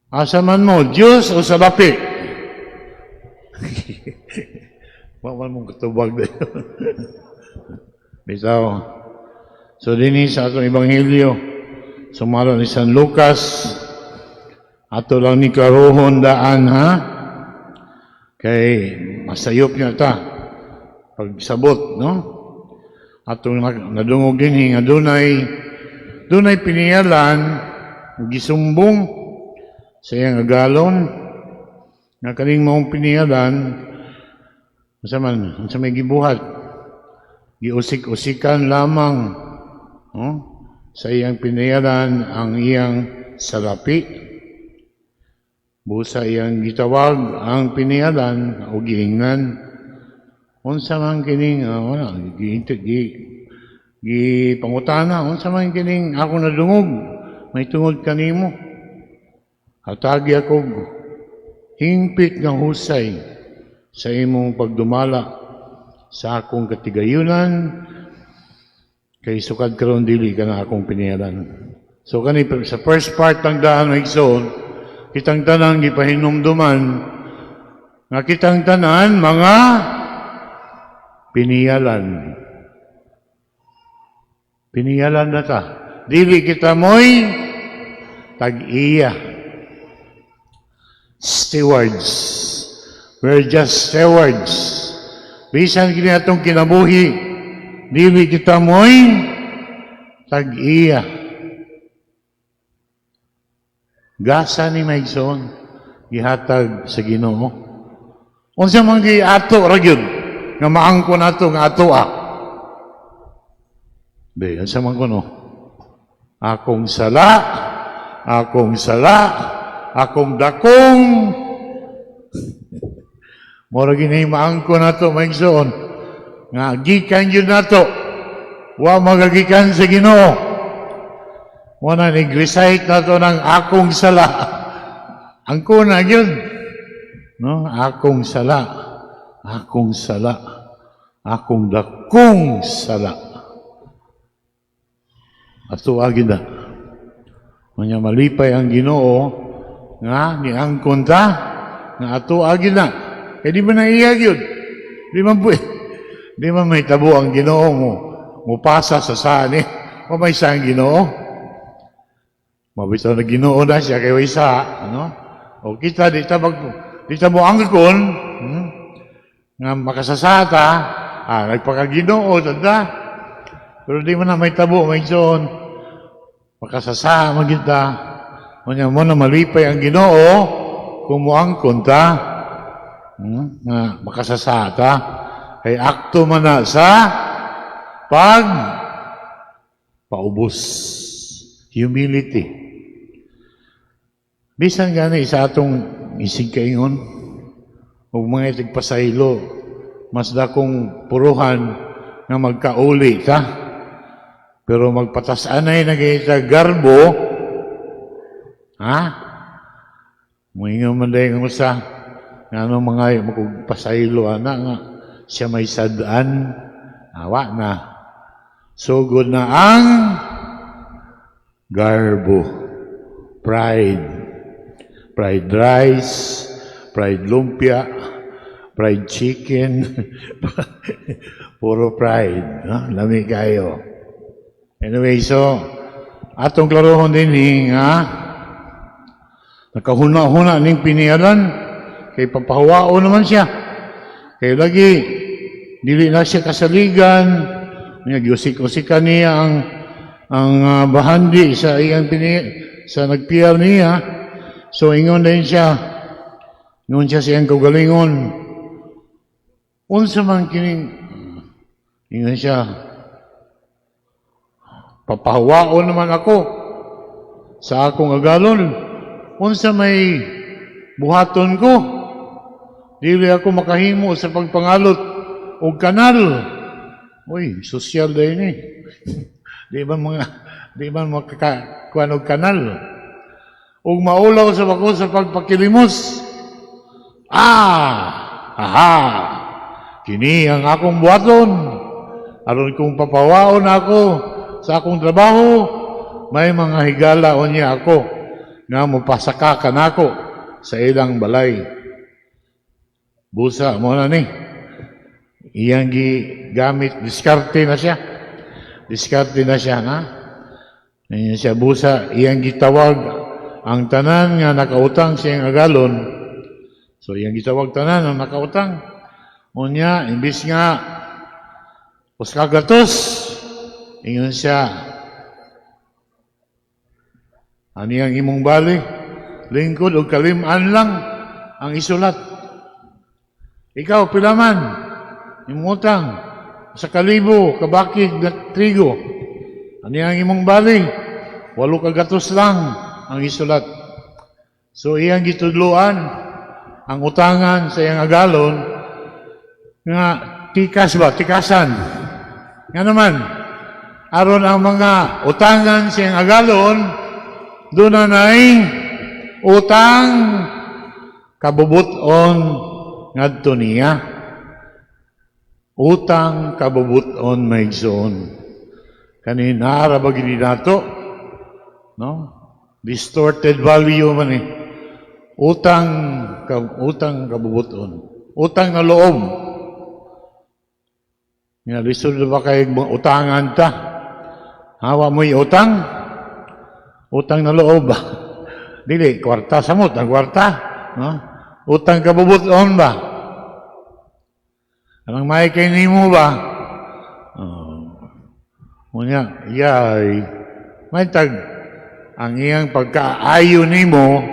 Asa man mo, Diyos o salapi? Wa man mong katubag dayon. Bitaw. So dinhi sa atong ebanghelyo, sumala ni San Lucas, ato lang ni klarohon daan, ha, kay masayop niya ta pagsabot, no? Atong nadungog dinhi nga dunay piniyalan gisumbong sa iyang agalon nga kaning maong piniyalan, unsa man, unsa may gibuhat, giusik-usikan lamang, no, sa iyang piniyalan ang iyang salapi. Busa iyang gitawag ang piniyalan o giingnan, "Unsa man kining wala gi, gi, gi pangutana, unsa man kining ako nadungog may tungod kanimo? Hatagi ako hingpit nga husay sa imong pagdumala sa akong katigayunan, kay sukad karon dili ka na akong piniyalan." So kani sa first part ng daan, mga igsoon, kitang tanan gipahinumduman nga kitang tanan mga piniyalan. Piniyalan na ta. Dili kita mo'y tag-iya. Stewards. We're just stewards. Bisan kini atong kinabuhi, dili kita mo'y tag-iya. Gasa ni, mga igsoon, gihatag sa Ginoo. Unsa man gi ato ra gyud nga maangkon nato nga ato ah. Be, unsa man kuno? Akong sala, akong sala, akong dakong. Mura gini maangkon nato, mga igsoon, nga gikan yun nato. Wa magagikan sa Ginoo. Mo na nag-recite nato ng akong sala. Angkon na yun. No? Akong sala. Akong sala. Akong dakong sala. Ato agi na. Manya malipay ang Ginoo nga niangkon ta nga ato agi na. Kay di ba na iya gyud? Di man po, di man may tabo ang Ginoo mo mupasa sa sani. O may sa ang Ginoo. Mabitaw na Ginoo na siya kay way sa, ano? O kita di ta mo angkon, nga makasasata, nagpakaginoo tanda. Pero di man na may tabo, may igsoon. Makasasa man kita. Unya mo na malipay ang Ginoo kung moangkon ta, nga makasasata. Kay akto man na sa pag paubos. Humility. Bisan gani sa atong isig kaingon ug mga tigpasaylo, mas dakong puruhan nga magkauli ta. Pero magpatas-anay na kita garbo, ha? Moingon man dahil nga usa, nga ano mga magpasaylo ana nga siya may sad-an, awa na. Sugod na ang garbo, pride. Fried rice, fried lumpia, fried chicken, puro pride. No? Lami kayo. Anyway, so, atong klarohon din nga, nakahuna-huna ning piniyalan, kay papahuwao naman siya. Kay lagi, dili na siya kasaligan, niya giusik-usikan niya ang bahandi sa iyang pini, sa nagpiyal niya. So ingon din siya, ingon siya sa iyang kaugalingon, "Unsa man kining," ingon siya, "papahawaon naman ako sa akong agalon. Unsa may buhaton ko? Dili ako makahimo sa pagpangalot og kanal." Uy, sosyal din eh. Di ba makakakuan og kanal? "Ug maulaw sa ako sa pagpakilimos. Ah! Aha! Kini ang akong buhaton. Aron kung papawaon ako sa akong trabaho, may mga higala unya ako. nga mopasaka kanako sa ilang balay. Busa mo na ni. Iyang gigamit, diskarte na siya. Diskarte na siya, na. Ingon siya, busa, iyang gitawag ang tanan nga nakautang siyang agalon. So, iyang gitawag tanan ang nakautang. Unya, imbis nga 1 ka gatos, ingon siya, "Ani ang imong bali, lingkod, og kaliman lang ang isulat. Ikaw, pila man imong utang?" "1,000 kabakig na trigo." "Ani ang imong bali?" "8 ka gatos lang ang isulat." So iyang gitudloan ang utangan sa iyang agalon nga tikas ba, tikasan. Nga naman, aron ang mga utangan sa iyang agalon, duna nay utang kabubuton ngadto niya. Utang kabubuton, mga igsoon. Kani naa ba gid nato? No? Distorted value man eh. Utang kabubuton. Utang na loob. Nga lisod ba kay mga utangan ta? Hawa mo'y utang? Utang na loob ba? Dili, kwarta samot, ang kwarta. No? Utang kabubuton ba? Anong may kay nimo ba? Oh. Unya, yay. May tag ang iyang pagkaayo nimo,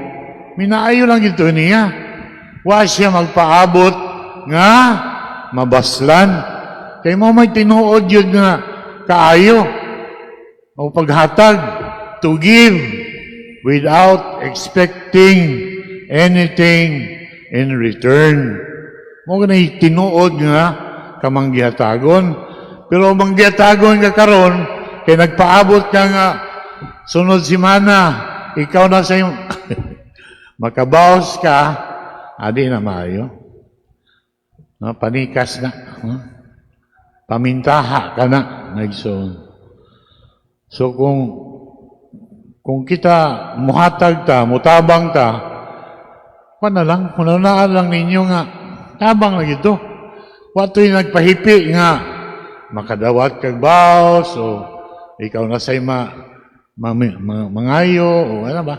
minaayo lang ito niya. Wa siya magpaabot nga mabaslan. Kay mo may tinuod yun nga kaayo o paghatag, to give without expecting anything in return. Mo ganay tinuod nga kamanggihatagon. Pero manggihatagon ka karon kay nagpaabot ka nga sunod semana ikaw na sa iyong makabawas ka, adi na maayo. No, panikas na. No? Pamintaha ka na, nagsoon. So kung kita muhatag ta, mutabang ta, pa na lang, hunahunaan lang ninyo nga, tabang na gito. Wa to'y nagpahipi nga, makadawat kag baws, o ikaw na sa'y mangayo, o ano ba?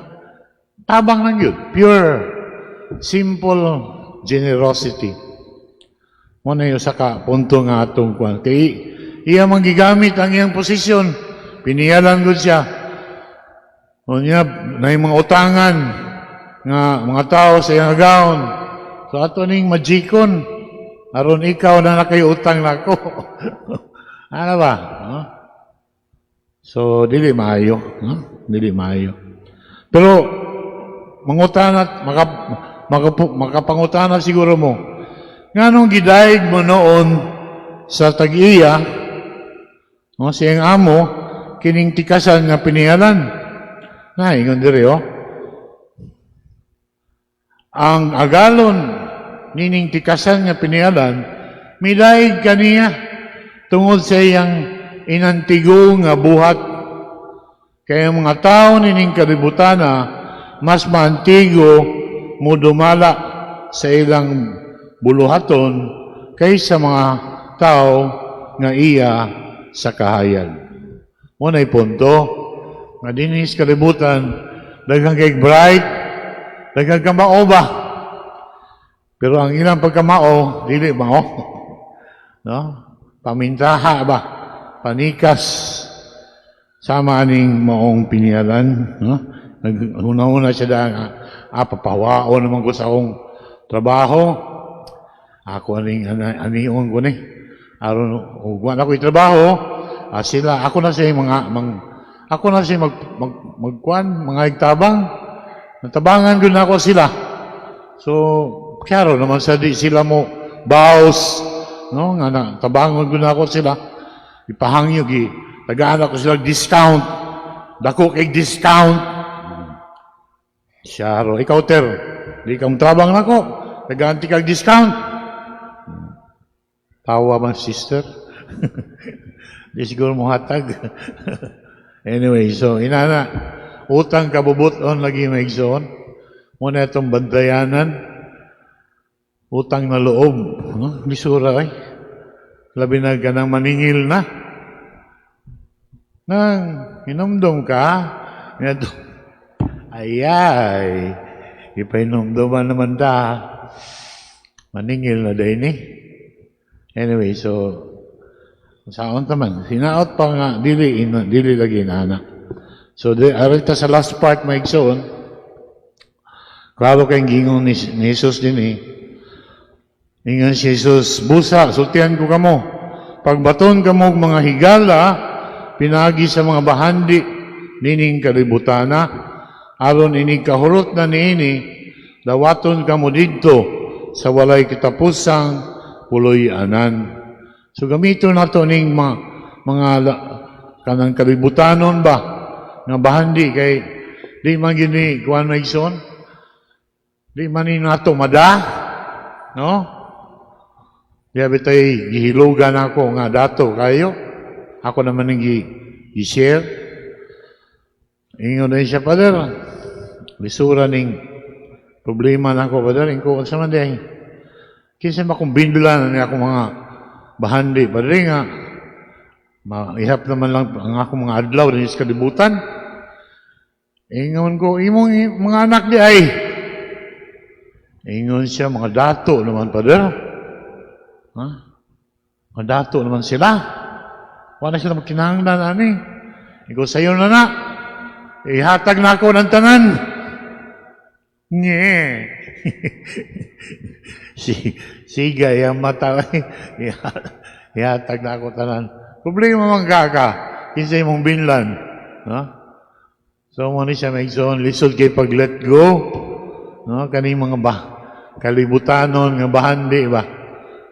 Tabang lang yun. Pure, simple generosity. Mo na yung sa ka punto nga atong kwan. Kay iya man gigamit ang iyang posisyon. Piniyalan gud siya. Unya, na yung mga utangan nga mga tao sa iyang agawon. So ato ning majikon aron ikaw na nakay utang nako. Ano ba? No? So dili maayo, no? Dili maayo. Pero mangutana maka, maka, makapangutana siguro mo. Nganong gidayeg mo noon sa tag-iya, no, siyang amo, kining tikasan nga piniyalan? Na, ingon diri, oh. Ang agalon nining tikasan nga piniyalan, midayeg kaniya tungod sa iyang inantigo nga buhat. Kaya ang mga tao nining kalibutana, mas maantigo mudumala sa ilang buluhaton kaysa mga tao nga iya sa kahayag. Mo na'y punto nga dinhi sa kalibutan daghang kay bright, daghang kamao ba? Pero ang ilang pagkamao, dili mao. No? Pamintaha ba? Panikas. Sama aning maong piniyalan, no? Naghuna-huna siya dahil nga, papawaon naman ko sa akong trabaho. Ako aning anion ko ni. Aron ug wa na ko'y trabaho, sila ako na siya mga mang, ako na siya mag, mag magkuan mga igtabang. Natabangan ko na ako sila. So, klaro naman sa di sila mo baws, no? Nga na tabangon ko na ako sila. Ipahangyo gi tagaan ako sila discount. Dako kay discount. Syaro, ikaw ter, di ka tabang nako. Tagaan ti kag discount. Tawa man, sister. Di siguro mo hatag. Anyway, so inana, Utang kabubuton lagi, mga igsoon. Mao na atong bantayanan. Utang na loob. No? Lisura ay. Labi na kanang maningil na. Nang hinumdum ka, ayay, ipahinumduman naman ta. Maningil na din eh. Anyway, so, saon taman, hinaot pa nga, dili, ina, dili lagi na anak. So, di, aral ta sa last part, mga igsoon. Klaro kay gingon ni Jesus din eh. Ingon si Jesus, "Busa, sultihan ko kamo. Pagbaton kamo og mga higala, pinagi sa mga bahandi nining kalibutana, aron inig kahurot na niini, dawaton kamo didto sa walay katapusang puloy-anan." So gamiton nato ning mga kanang kalibutanon ba nga bahandi kay di man gini kuan, mga igsoon. Di man ni nato mada, no? Di bitay gihilugan ako nga dato kayo. Ako naman ang gi-share. Ingon din siya, "Father, lisura ning problema nako, Father." Ingon ko, "Sa man diay? Kinsa man akong bindla na ni ako mga bahandi, Padre, nga maihap naman lang ang akong mga adlaw din sa kalibutan." Ingon ko, "Imong mga anak di ay." Ingon siya, "Mga dato naman, Father. Ha? Mga dato naman sila. Wala sila magkinahanglan ani. Ikaw sayo na na. Ihatag na ako ng tanan." Nye. Siga, yung mata. Ihatag na ako tanan. Problema man ka ka. Kinsa imong binlan. No? So, mo ni siya, mga igsoon, lisod kay pag let go. No? Kani mga ba, kalibutanon nga bahandi ba.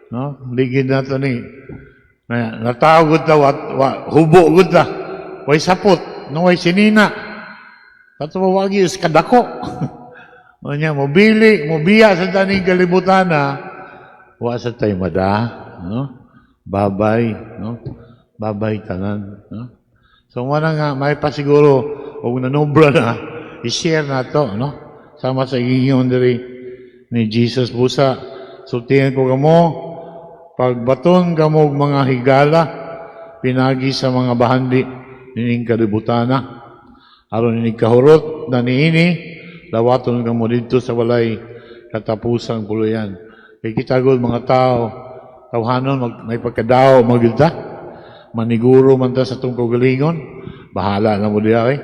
No? Ligid na to ni. Na, natawag ta, wa, hubo gud ta. Way sapot, no way sinina. Kato wagi is kadako. O niya, mobili, mobiya sa taning kalibutan na, wa sa tay mada, no? Babay, no? Babay tanan, no? So, wala nga, may pasiguro, og nanobra na, i-share na to, no? Sama sa ingon diri ni Jesus, "Busa, sultihan ko kamo, pagbaton kamo og mga higala, pinagi sa mga bahandi nining kalibutana, aron inig kahurot na niini, dawaton kamo didto sa walay katapusang puluyan." Kay kita gud mga tao, tawhanon, may pagkadaw, magilta, maniguro man ta sa atong kaugalingon, bahala na mo diha eh.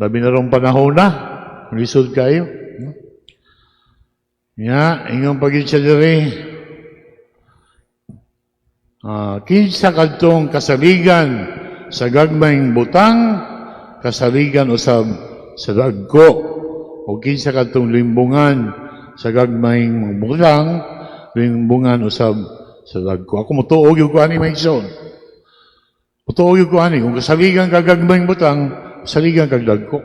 Labi na rong panahon na, lisod kayo. No? Ya, ingon pagid siya diri. Ah, kinsa kadtong kasaligan sa gagmayng butang, kasaligan usab sa dagko. O kinsa kadtong limbungan sa gagmayng mga butang, limbungan usab sa dagko. Ako motuo gyud ko ani, mga igsoon. Motuo gyud ko ani kung kasaligan ka gagmayng butang, kasaligan kag dagko.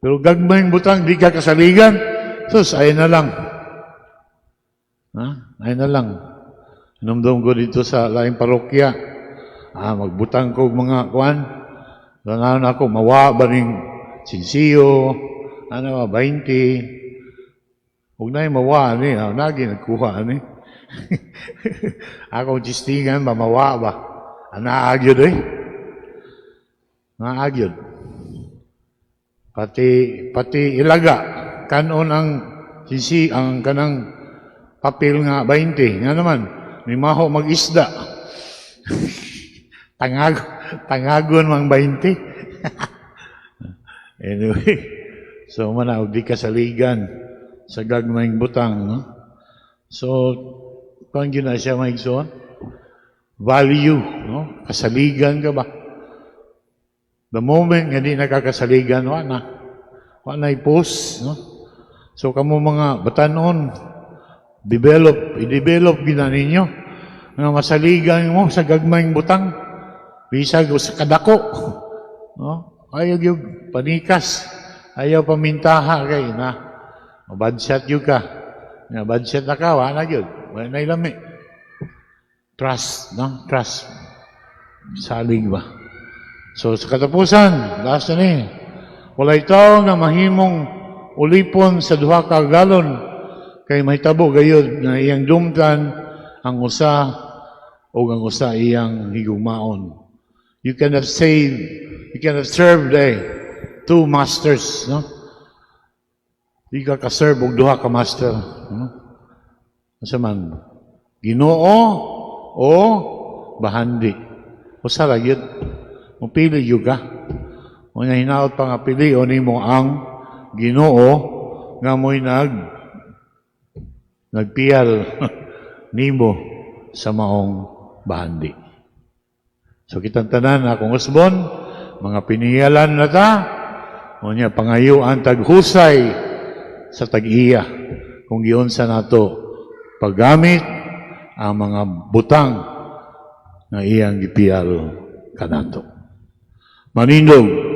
Pero gagmayng butang di ka kasaligan, sus ay na lang. Ha? Ay na lang. Hinumdum ko dito sa laing parokya. Ah, magbutang ko og mga kuan. Tanaw na ako, mawa ba ning sinsiyo, ano ba, 20. Huwag na yung mawa ni, ah, nagi nagkuha ni. Akong tistingan ba, mawa ba? Anaag yun eh. Naag yun. Pati ilaga, kanon ang sisi, ang kanang papel nga 20. Nga naman, may maho mag-isda. Tangagon mang 20. Anyway, so mana og di kasaligan sa gagmayng butang, no? So, kuan gyud na siya, mga igsoon? Value, no? Kasaligan ka ba? The moment nga di nakakasaligan, wa na. Wa na i-post, no? So kamo mga batanon, develop, i-develop gina ninyo nga masaligan mo sa gagmayng butang bisag sa kadako, no? Ayaw yung panikas, ayaw pamintaha kay na bad shot yun ka nga bad shot na ka, wa na gyud, wa na ilami. Trust, no? Trust, salig ba. So sa katapusan, last na ni. Walay tao nga mahimong ulipon sa duha ka agalon, kay mahitabo gayud nga iyang dumtan ang usa o ang usa iyang higugmaon. You cannot serve the two masters, no? Di ka ka-serve og duha ka master, no? Asa man? Ginoo o bahandi? Usa ra gyud. Mupili gyud ka. Unya hinaot pa nga pilion nimo ang Ginoo nga mo'y nagpiyal nimo sa maong bahandi. So kitang tanan, akong usbon, mga piniyalan na ta, unya pangayuan tag husay sa tag-iya kung giunsa nato paggamit ang mga butang nga iyang gipiyal kanato. Manindog.